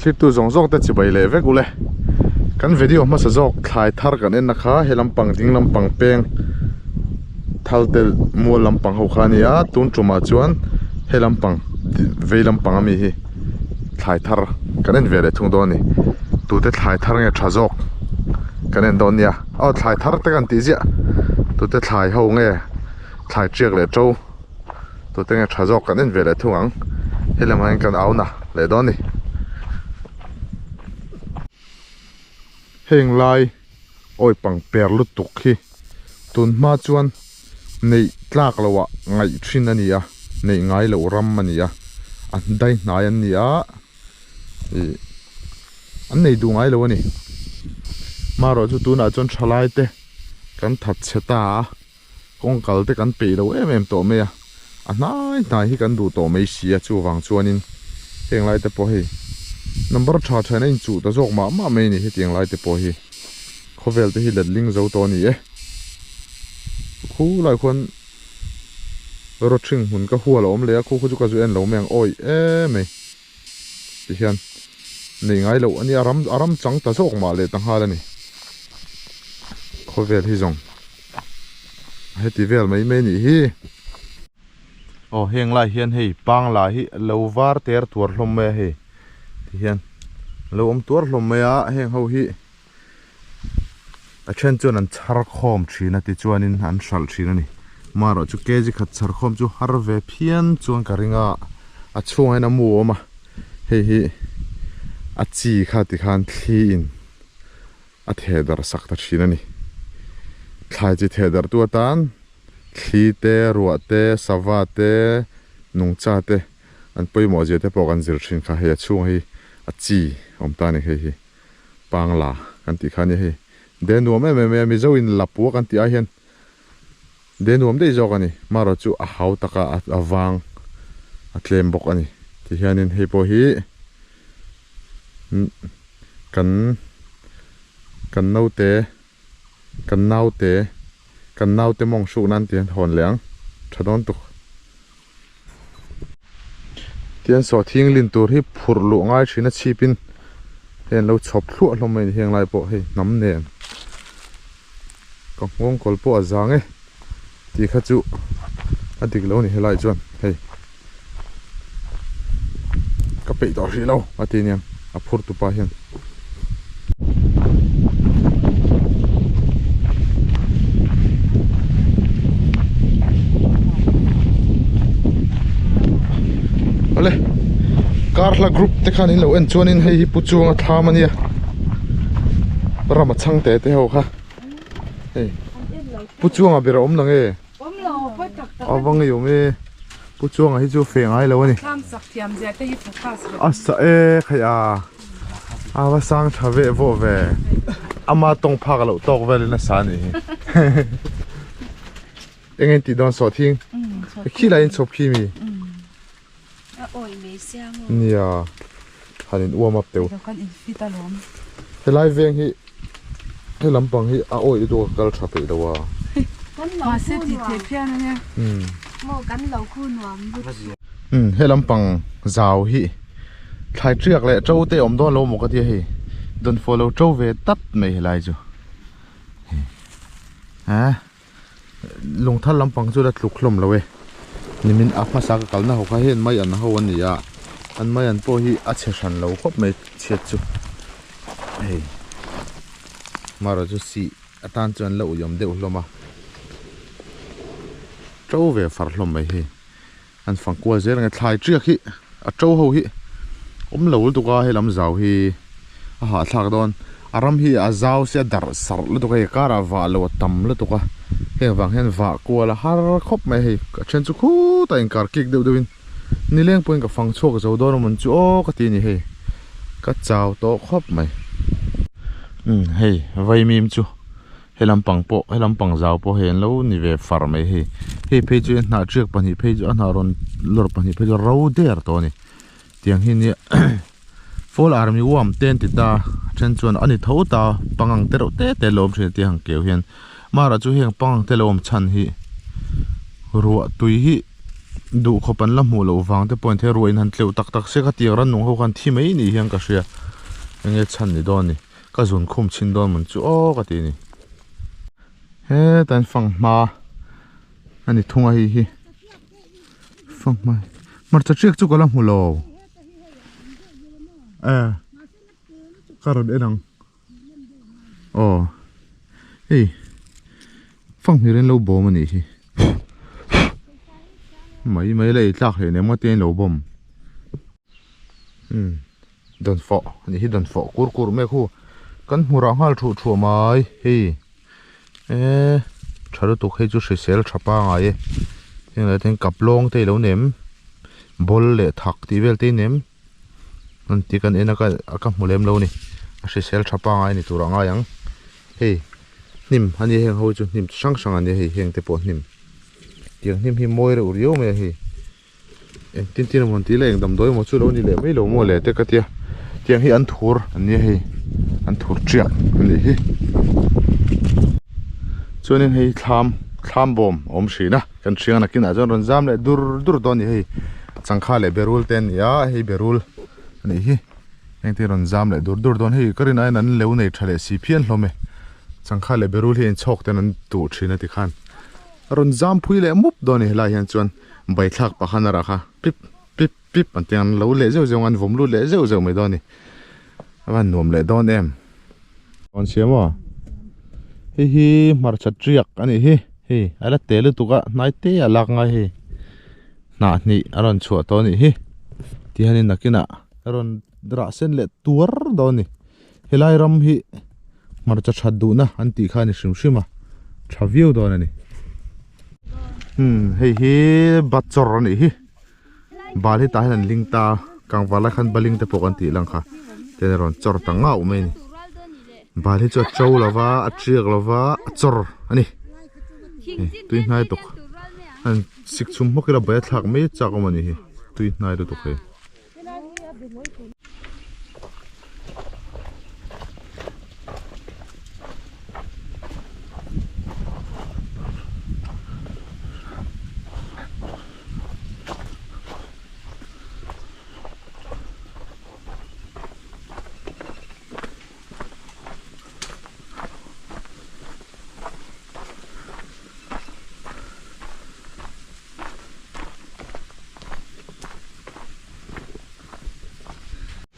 Thlirtu zawng zawng te chibai leh vek ule. Kan video hmasa zawk thlai thar kan en na kha he lampang ding lampang peng thal tel mual lampang ho kha a ni a, tun tumah chuan he lampang vei lampang ami hi thlai thar kan en ve leh thung dawn a ni. Tute thlai thar nge tha zawk kan en dawn nia. Aw thlai thar te kan tih ziah tute thlai ho nge thlai tiak leh to. Tute nge tha zawk kan en ve leh thung ang he lamah hian kan au na leh dawn a ni. Heng lai awi pang per lutuk hi tun hma chuan neih tlak loh ah ngaih thin a ni a, neih ngai loh ram a ni a, an dai hnai an ni a ih an nei duh ngai lo a ni. Marawh chu tunah chuan thalai te kan that chhe ta a. Kawng kal te kan peih lo em em tawh mai a, a hnai hnai hi kan duh tawh mai si a, chuvang chuanin heng lai te pawh hei number tha thain a inchuh ta zawk mah mah mai a ni hetiang lai te pawh hi khawvel te hi letling zo tawh a ni e. Khulai khuan rawthring hmun ka hual a awm leh a, khu khu chu ka zu en lo mai ang awi em mai tihian nei ngai loh a nia ram a ram chang ta zawk mah leh ta nghal a ni khawvel hi zawng. Heti vel mai mai nih hi. Aw heng lai hian hei pangla hi lo var ter tuar hlawm mai a hei ti hian lo awm tuar hlawm mai a heng ho hi a then chuan an chhar khawm thin a tichuanin an hralh thin a ni marawh chu kg khat chhar khawm chu har ve phian chuan ka ring a a chhungah hian a mu a awm a hei hi a chi kha tikhan thli in. a theh darh sak ta thin a ni. Thlai chi theh darh tu atan thli te, ruah te, sava te, nungcha te an pawimawh zia te pawh kan zir thin kha hei a chhungah hi a chi awm ta a ni hei hi pangla kan tih kha a nia hei de nuam em em mai a Mizo in lapua kan tih ai hian de nuam daih zawk a ni marawh chu a hau taka a vang a tlem bawk a ni tihianin hei pawh hi. Kan kan naute kan naute kan naute mawng hruk nan tih an hawn leh ang tha dawn tuk. Tian sawhthing lin tur hi phurh luh ngai thin a chhip in hei an lo chhawp thluah hlawm mai a ni heng lai pawh hei hnam nen ka nghawng kawl pawh a zang e tih kha chu a dik lo a ni helai chuan hei ka peih tawh hrih lo a ti aniang a phur tupa hian. Awle car hla group te khan in lo en chuanin hei hi pu chuanga thlam ania rama chhang te te ho kha. Hei Pu Chuanga ber a awm lang e. Awm lo pawi tak tak. A va ngei awm e. Pu Chuanga hi chu feh ngai lo a ni. Thlam sak thiam zia te hi focus rawh. A sa e khai a. A va sang tha veh vawh ve. Ama tawng phak a loh tawk vel in a sa a nih hi. Eng nge tih dawn sawhthing? Khi lai in chhawp khi mi? A awi mai sia maw? Nia, han in warm up teuh. Ilo kan in fit alawm. Helai veng hi he lampang hi a awi lutuk a kal tha peih lo a. Kan lo Mahse khu tih nuam. theih phian a nia. Maw kan lo khu nuam lutuk. Umm he lampang zau hi thlai tiak leh to te awm dawn lo maw ka tia hei dawnfawh lo to ve tlat mai helai chu. Ha. Lungthar lampang chu la tluk hlawm lo e nimin a hmasa ka kalna ho kha hian mai an ho a ni a an mai an pawh hi a chhe hran lo khawp mai chhiat chu hei marawh chu sih atan chuan la ui awm deuh hlawm a to ve far hlawm mai hei an fang kual zel ang e thlai tiak hi a to ho hi awm lo lutuk a helam zau hi a hahthlak dawn a ram hi a zau sia darh sarh lutuk a hei karah vah loh a tam lutuk a heng vang hian vah kual a har khawp mai a hei a then chu khutah inkar kik deuh deuhin nileng pawhin ka fang chhuak zo dawn a mawn chu aw ka ti a ni hei ka chau tawh khawp mai umm hei vaimim chu. He lampang pawh he lampang zau pawh hei an lo ni ve far mai hei hei phei chu hnah tiak pahnih phei chu a hnah rawn lawr pahnih phei chu ro der tawh a ni tiang hi nia fall army worm te an ti ta a then chuan a ni tho ta pangang te reuh te te lo awm thin a tia han keu hian marawh chu heng pangang te lo awm chhan hi ruah tui hi. Duh khawp an la hmuh loh vang te pawh in thei ruah in han tleuh tak tak se khatiang rannung ho khan thi mai ni hian ka hria enge chhan ni dawn ni ka zun khum chhin dawn mawn chu aw ka ti ni hetah hian fanghma a ni thung a hei hi fanghma hmarcha tiak chu ka la hmu lo e ka rawn en ang. Aw hei fanghmir in lo bawm a nih hi mai mai la ei tlak hlei nem ngawt in lo bawm umm dawnfawh a nih hi dawnfawh kur kur mek hu kan hmu rah nghal thuh thuah mai hei eee tha lutuk hei chu hrisel tha pangai e heng lai te hian kap lawng te ilo nem bawl leh thak tih vel te i nem. An ti kan en a ka ka hmu lem lo a ni a hrisel tha pangai ni tur a ngai ang hei hnim a nia heng ho chu hnim chi hrang hrang a nia hei heng te pawh hnim tiang hnim hi mawi reuh riau mai a hei engtin tin emaw an tih leh eng damdawi emaw chu lo ni leh mai lo maw le te ka tia tiang hi an thur an nia hei an thur tiak a nih hi chuanin hei thlam thlam bawm a awm thin a kan hriang nakinah chuan rawn zam leh dur dur dawn a ni hei. Changkha leh berul te an ni a hei berul a nih hi heng te hi rawn zam leh dur dur dawn hei ka rin aiin an lo nei tha leh si phian hlawm e changkha leh berul hi inchhawk ten an tuh thin a tikhan a rawn zam phui leh mup dawn a ni helai hian chuan baithlak pakhat a rah kha pip pip pip an ti ang an lo leh zeuh zeuh ang an vawm lut leh zeuh zeuh mai dawn a ni a van nuam leh dawn em. Rawn siam aw hei hi hmarcha tiak a nih hi hei a la te lutuk a hnai te a lak ngai hei hnah hnih a rawn chhuah tawh a nih hi tihianin nakinah a rawn rah sen leh tuar dawn a ni helai ram hi hmarcha that duhna an tih kha a ni hrim hrim a tha viau dawn a ni umm hei hi bachawr a nih hi. Bal hi tah hian an ling ta kangvar lai khan baling te pawh kan tih lang kha ten a rawn chawr ta ngauh mai a ni bal hi chu a to lo va a tiak lo va a chawr a ni hei tui hnai tuk an sik chhum hmawk ila bai a thlak mai chak awm a ni hi tui hnai lutuk hei.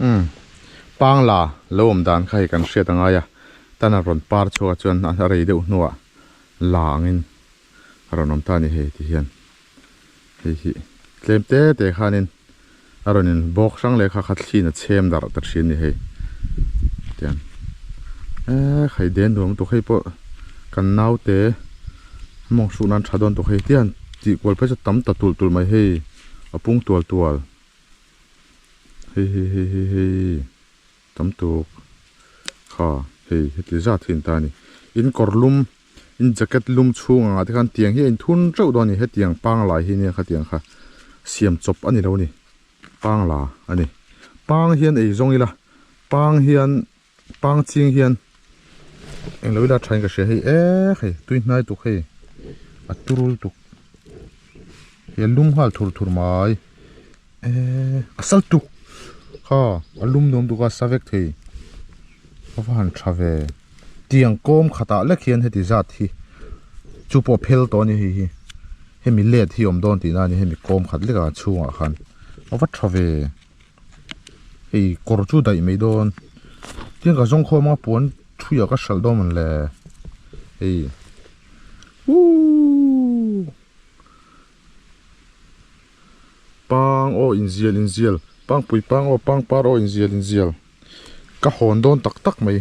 Umm pangla lo awm dan kha hei kan hriat a ngai a tan a rawn par chhuak a chuan a rei deuh hnuah la angin a rawn awm ta a ni hei ti hian hei hi tlem te te khanin a rawn in bawk hrang leh kha kha thliin a chhem darh ta thin a ni hei tiang eee khai den nuam lutuk hei pawh kan naute mawng hruh nan tha dawn tuk hei tiang tih kual phei chu tam ta tulh tulh mai hei a pung tual tual hei hei hei hei hei. Tam tuk kha hei heti zat hi an ta a ni. In kawr lum in jacket lum chhung angah te khan tiang hi a inthun teuh dawn a ni. Hetiang panglai hi nia khatiang kha siam chawp a ni lo a ni. Pangla a ni. Pang hian ei zawng ila pang hian pang ching hian englo ila thain ka hria hei ek hei tui hnai tuk hei a turul tuk hei a lum nghal thur thur mai. Eee a sal tuk kha a lum nuam tuk a sa vek thei a va han tha ve tiang kawm khatah lek hian heti zat hi chu pawh phel tawh a ni hei hi hemi let hi awm dawn tihna a ni hemi kawm khat lek ah chhungah khan a va tha ve hei kawr chu daih mai dawn tin ka zawng khawm a puan thuiah ka hralh dawn mawn le hei uuhh. Pang aw inzial inzial pangpui pang aw pangpar aw inzial inzial ka hawn dawn tak tak mai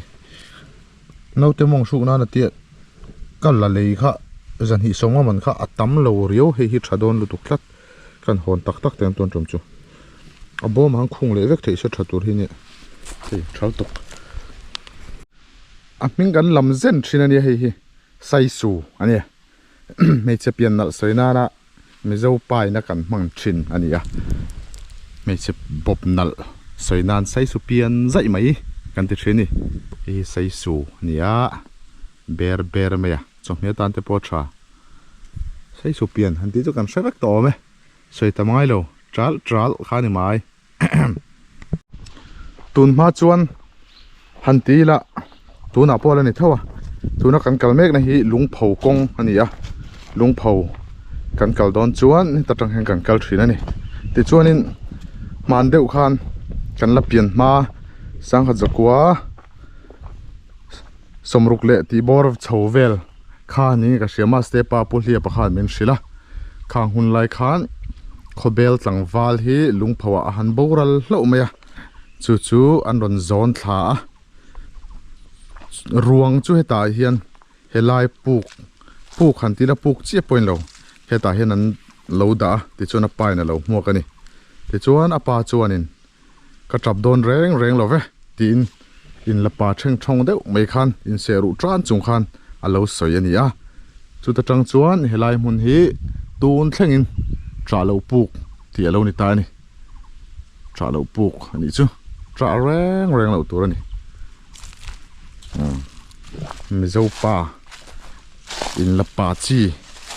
naute mawng hruk nan a tia ka la lei kha zanhnih sawm a man kha a tam lo riau hei hi tha dawn lutuk tlat kan hawn tak tak teng tuan tum chu a bawm ang khung leh vek theih se tha tur hi nia hei tha lutuk a hming kan lam zen thin a nia hei hi saisu a nia hmeichhe pian nalh sawi nana. Mizo paina kan hmang thin a ni a, hmeichhe bawp nalh sawi nan saisu pian zaih mai kan ti thin a ni. Hei hi saisu a ni a, ber ber mai a, chawhmeh atan te pawh a tha. Saisu pian han tih chu kan hre vek tawh awm e. Sawi ta mai lo tral tral kha ni mai. Tun hma chuan han ti ila tunah pawh a la ni tho a tuna kan kal mek na hi lungpho kawng a ni a lungpho kan kal dawn chuan heta tang hian kan kal thin a ni tichuanin hman deuh khan kan la pian hma sangha zakua sawmruk leh tih bawr chho vel kha ni ka hria mahse pa pu hliapa khan min hrilh a khang hun lai khan khawbel tlangval hi lungpho ah a han boral hlauh mai a chu chu an rawn zawn thla a ruang chu hetah hian helai puk puk han tih la puk chiah pawh a ni lo hetah hian an lo dah a tichuan a pa in a lo hmuak a ni tichuan a pa chuanin Ka tap dawn reng reng lo ve, tiin in la pa theng thawng deuh mai khan in seh ruh tan chung khan a lo sawi a ni a. Chuta tang chuan helai hmun hi tun thlengin ṭah loh puk tih a lo ni ta a ni. Ṭah loh puk a nih chu ṭah reng reng loh tur a ni. Mizo pa in la pa chi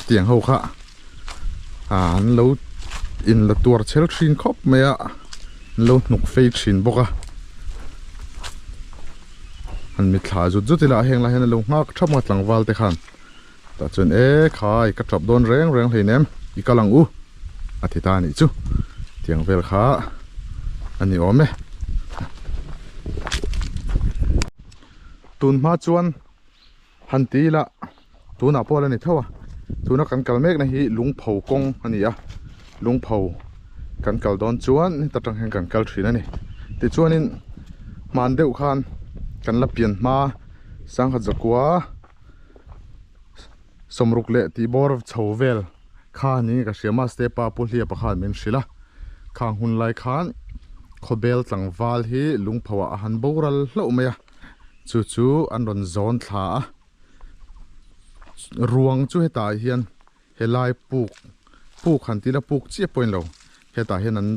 tiang ho kha an lo in la tuar chel thin khawp mai a an lo hnuk fei thin bawk a an mitthla zut zut ila heng lai hian an lo nghak thap a tlangval te khan tah chuan e khai ka tap dawn reng reng hleinem i kal ang u a ti ta a nih chu tiang vel kha a ni awm e tun hma chuan han ti ila tunah pawh a la ni tho a tuna kan kal mek na hi lungpho kawng a ni a lungpho kan kal dawn chuan heta tang hian kan kal thin a ni tichuanin hman deuh khan kan la pian hma sangha zakua sawmruk leh tih bawr chho vel kha ni ka hria mahse pa pu hliapa khan min hrilh a khang hun lai khan khawbel tlangval hi lungpho ah a han boral hlauh mai a chu chu an rawn zawn thla a ruang chu hetah hian helai puk puk han tih la puk chiah pawh a ni lo hetah hian an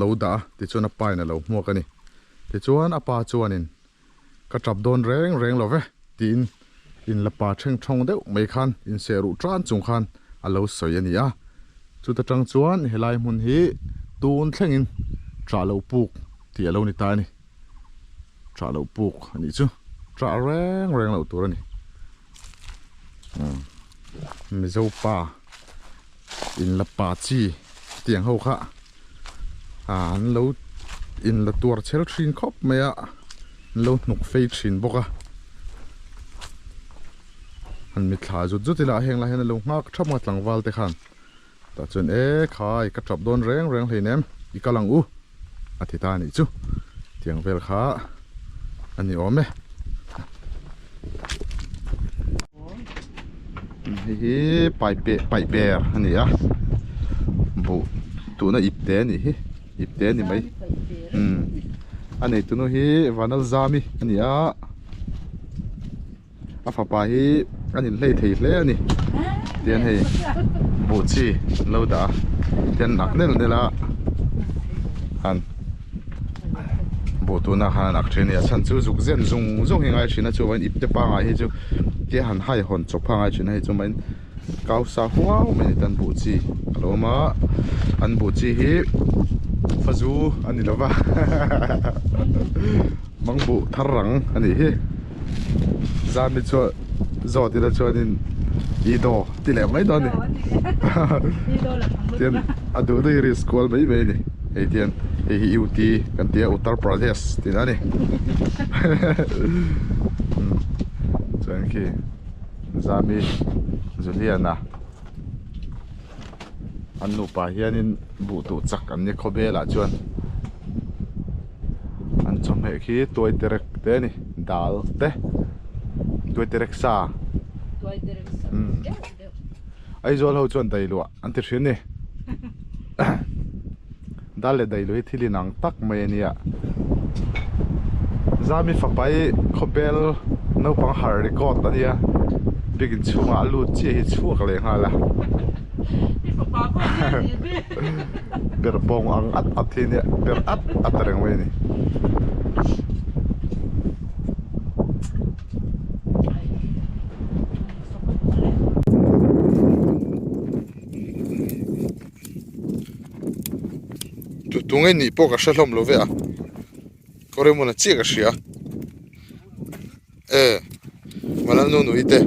lo dah a tichuan a pa in a lo hmuak a ni tichuan a pa chuanin Ka tap dawn reng reng lo ve, tiin in la pa theng thawng deuh mai khan in seh ruh tan chung khan a lo sawi a ni a. Chuta tang chuan helai hmun hi tun thlengin ṭah loh puk tih a lo ni ta a ni. Ṭah loh puk a nih chu ṭah reng reng loh tur a ni. Mizo pa in la pa chi tiang ho kha an lo in la tuar chel thin khawp mai a an lo hnuk fei thin bawk a an mitthla zut zut ila heng lai hian a lo nghak thap a tlangval te khan tah chuan e khai ka tap dawn reng reng hleinem i kal ang u a ti ta a nih chu tiang vel kha a ni awm e hei hi pai paih per a ni a buh tuna ip te a nih hi ip te a ni mai umm a nei tunu hi vanalzami a ni a. A fapa hi an inhlei thei hle a ni tian hei buh chi an lo dah a tian ak nel nel a han buh tuna khan an ak thin a ni a chhan chu zuk zen zung zung hi ngai thin a chuvangin ip te pangai hi chu tia han hai hawn chawp kha ngai thin a hei chu main kau sa huau mai a ni tan buh chi a lo awm a an buh chi hi fazu a ni lova mang buh thar rang a nih hi. Zami chuan zawt ila chuanin i daw ti leh mai dawn a ni tian a duh duh hi risk kual mai mai a ni hei tian hei hi UT kan ti a Uttar Pradesh tihna a ni chuan khi Zami Zuliana an nupa hianin buh tuh chak an ni khawvelah chuan an chawhmeh khi tuai terek te a ni dal te tuai terek sa umm Aizawl ho chuan dailuah an ti thin a ni dal leh dailuah hi thil inang tak mai a nia Zami fapa hi khawbel naupang har record a nia biakin chhungah a lut chiah hi chhuak leh nghal a ber bawng ang at at hi a nia ber at at reng mai a ni. Tunge nih pawh ka hre hlawm lo ve a Kawremawna chiah ka hria e Malam nu nui te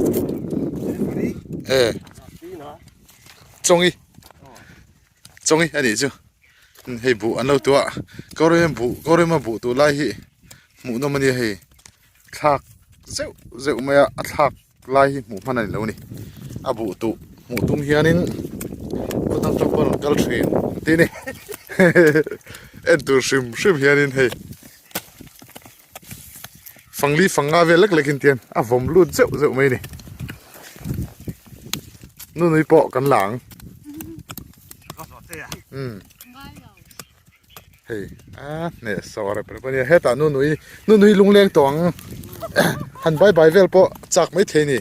e Chawngi Chawngi a nih chu hei buh an lo tuah Kawrem buh Kawrema buh tuh lai hi hmuh nawm a nia hei thlak zeuh zeuh mai a a thlak lai hi hmuh hman a ni lo a ni a buh tuh hmuh tum hianin khaw dang tang pawh a rawn kal thin an ti a ni en tur hrim hrim hianin hei fangli fanga vel lek lek in tian a vawm lut zeuh zeuh mai a ni nunui pawh kan la ang umm. Hei a hneh sawh rep rep ania hetah nunui nunui lungleng tawh ang han bye bye vel pawh chak mai thei ni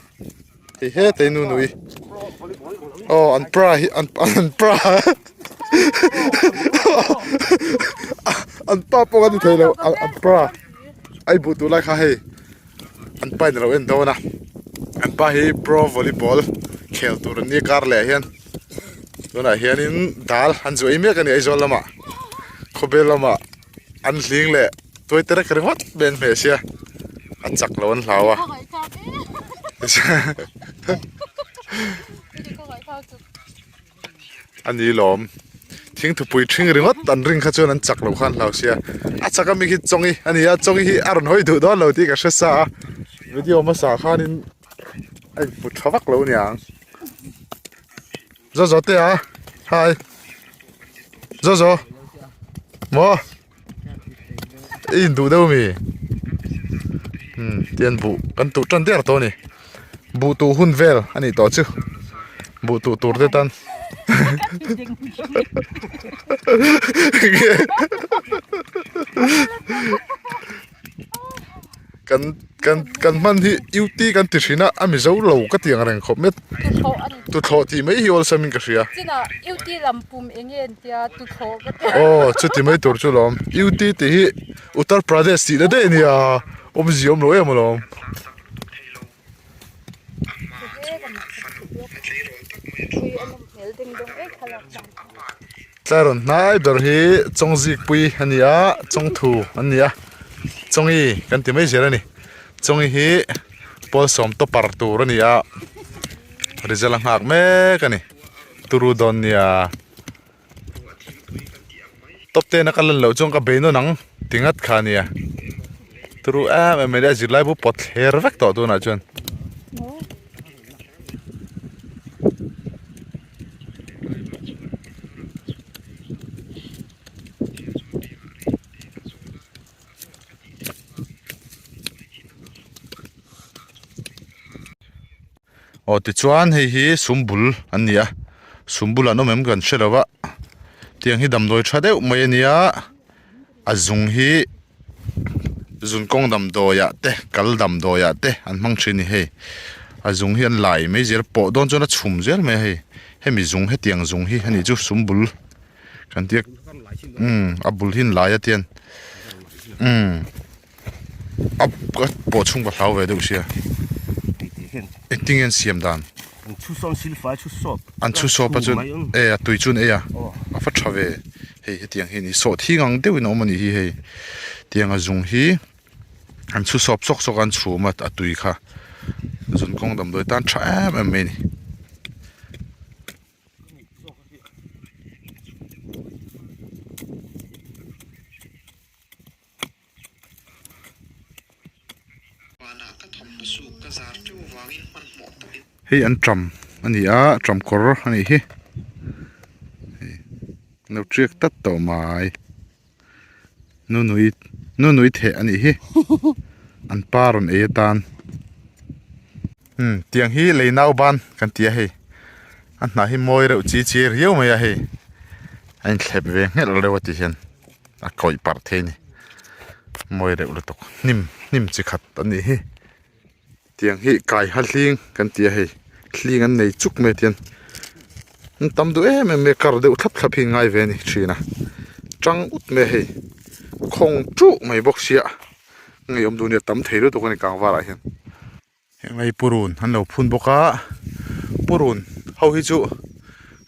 hei hetei nunui aw an pra hi an an pra an pa pawh a ni thei lo an pra ai buh tur lai kha hei an pa in a lo en dawn a an pa hi pro volleyball khel tur an nia kar leh ah hian tunah hianin dal an zuaih mek a ni Aizawl lamah khawbel lamah an hling leh tuai te rek ringawt mai an hmeh sia a chak lo an hlau a A ni lawm. Thingthupui ṭhing ringawt an ring kha chuan an chak loh khan hlau sia. A chak ami khi Chawngi a ni a, Chawngi hi a rawn hawi duh dawn lo tih ka hre sa a. Video hmasa khanin a inhmu ṭha vak lo niang. Zozo te a, hi. Zozo. Maw. I induh deuh ami? Umm tian buh kan tuh tan der tawh a ni buh tuh hun vel a nih tawh chu buh tuh tur te tan kan kan kan hman hi UT kan ti thin a a mizo lo ka ti ang reng khawp mai Tuthlawh a ni. Tuthlawh tih mai hi awlsam in ka hria. Chinah UT lam pum eng nge an tia tuthlawh ka ti. Aw chuti mai tur chu lawm. UT tih hi Uttar Pradesh tih na daih a nia awmzia awm lo em alawm. Tlai rawn hnai ber hi Chawngzikpui a ni a, Chawngthu an ni a, Chawngi kan ti mai zel a ni. Chawngi hi Pawlsawm topper tur a ni a, result a nghak mek a ni. Turu dawn nia. Top ten a ka lan loh chuan ka bei nawn ang ti ngat kha a nia. Turu em em mai a zirlai bu pawt thler vek tawh tunah chuan. Aw tichuan hei hi sumbul an ni a sumbul an awm em kan hre lo va tiang hi damdawi tha deuh mai a nia a zung hi zun kawng damdawi ah te kal damdawi ah te an hmang thin a ni hei a zung hi an lai mai zel pawh dawn chuan a chhum zel mai a hei hemi zung hetiang zung hi a nih chu sumbul kan tia umm a bul hi an lai a tian umm. A ka pawh chhung ka hlau ve deuh sia. Engtin nge an siam dan? An chhu sawn silfai chhu sawp. An chhu sawp a chuan e a tui chuan ei a. A va tha ve. Hei hetiang hi a ni. Sawh thing ang deuhin a awm a nih hi hei. Tiang a zung hi an chhu sawp sawk sawk a an chhum a a tui kha. Zun kawng damdawi tan tha em em mai a ni. Hei an ṭam a ni a ṭam kawr a nih hi hei lo ṭiak tat tawh mai nunui nunui theh a nih hi an pa rawn ei atan umm tiang hi lei nau ban kan ti a hei a hnah hi mawi reuh chi chi riau mai a hei a inthlep ve nghelh reuh a ti hian. A kawih parh thei a ni mawi reuh lutuk hnim hnim chi khat a nih hi tiang hi kai ha hling kan ti a hei hling an nei chuk mai a tian an tam duh em em mai a kar deuh thlap thlap hi an ngai ve a ni thin a tang ut mai a hei khawng tuh mai bawk sia ngeiawm duh nia tam thei lutuk a ni kang varah hian. Heng hei purun an lo phun bawk a purun ho hi chu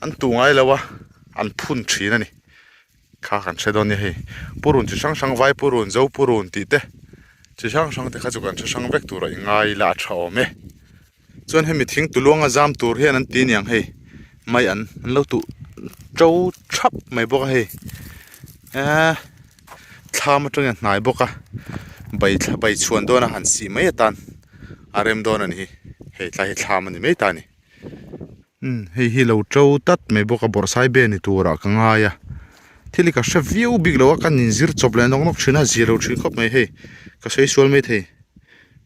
an tu ngai lo a an phun thin a ni. Kha kan hre dawn nia hei. Purun chi hrang hrang vai purun, zo purun tih te chi hrang hrang te kha chu kan hre hrang vek tur a i ngai ila a tha awm e. Chuan hemi thing tuluanga zam tur hian an ti aniang hei mai an an lo tuh to thap mai bawk a hei eee thlam atangin a hnai bawk a bai thla bai chhuan dawn a han sih mai atan a rem dawn a ni hi hei tlai hi thlam a ni mai ta a ni. Umm hei hi lo to tat mai bawk a bawrhsai be ni turah ka ngai a thil hi ka hre viau bik lo a ka inzir chawp leh nawk nawk thin a zia lo thin khawp mai hei ka sawi sual mai thei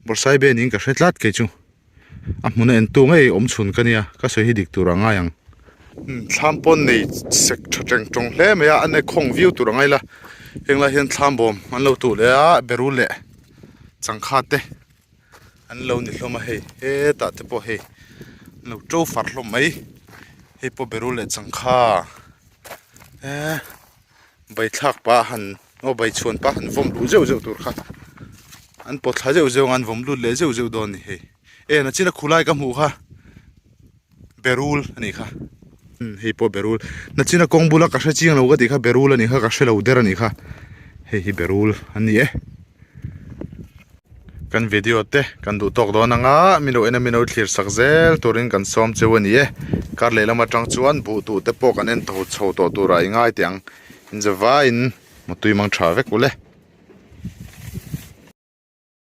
bawrhsai be niin ka hre tlat kei chu a hmun a en tu ngei awm chhun ka nia ka sawi hi dik tur a ngai ang. Umm thlam pawn nei sek tha teng tawng hle mai a a ne khawng viau tur a ngai la heng lai hian thlam bawm an lo tuh leh a berul leh changkha te. An lo ni hlawm a hei hetah te pawh hei an lo to far hlawm mai hei pawh berul leh changkha eee bai thlak pah han aw bai chhuan pah han vawm luh zeuh zeuh tur kha an pawt thla zeuh zeuh ang an vawm lut leh zeuh zeuh dawn a ni hei en a chin a khulai ka hmuh kha berul a nih kha hei pawh berul nachina kawng bula ka hre chiang lo ka tih kha berul a nih kha ka hre lo der a nih kha hei hi berul a ni e kan video te kan duh tawk dawn anga min lo en a min lo thlir sak zel turin kan sawm cheu a ni e kar leh lam atang chuan buh tuh te pawh kan en tho chho tawh turah i ngai teh ang inzavaiin mutui mang tha vek ule.